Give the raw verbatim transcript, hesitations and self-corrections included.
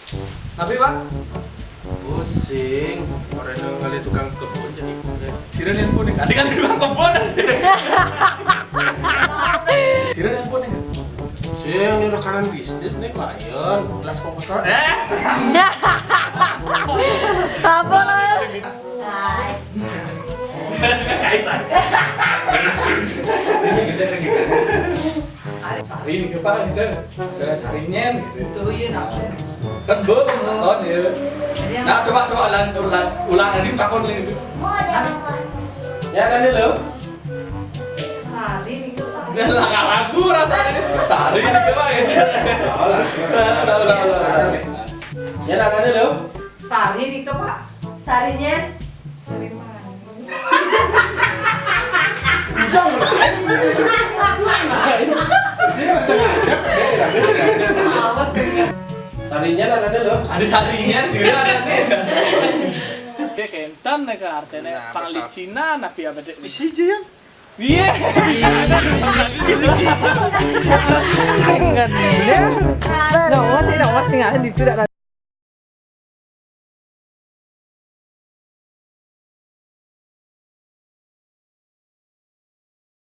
Tapi, Pak, pusing. Orang yang kali tukang kebun jadi. Sira nelpon nih. Tadi kan tukang kebun. Sira nelpon nih. Sing, ini rekanan bisnis nih, klien. Gelas kok kosong. Eh. Apa lah? Sari nih, Pak, gitu. Saya Sari nyen, gitu. Itu iya, nak. Kan belum, takon ya. Nah, coba, coba ulang, ulang, ulang lagi, takon lagi itu. Ya, kan lo? Sari nih, Pak. Udah lah, nggak lagu rasanya. Sari nih, Pak, gitu. Ulang, ulang, ulang, ulang. Ya, kan lo? Sari nih, Pak. Sarinya Sari manis. Ujang. Ini sengaja. Sarinya, kan lo? Ada sarinya sih, ada nih. Oke, kentan nih ke artinya Nah, pangli betul. Cina napi apa dek? Isi aja ya. Iya. Sing kan ya. Nang Mas, nang Mas tinggal di itu dah.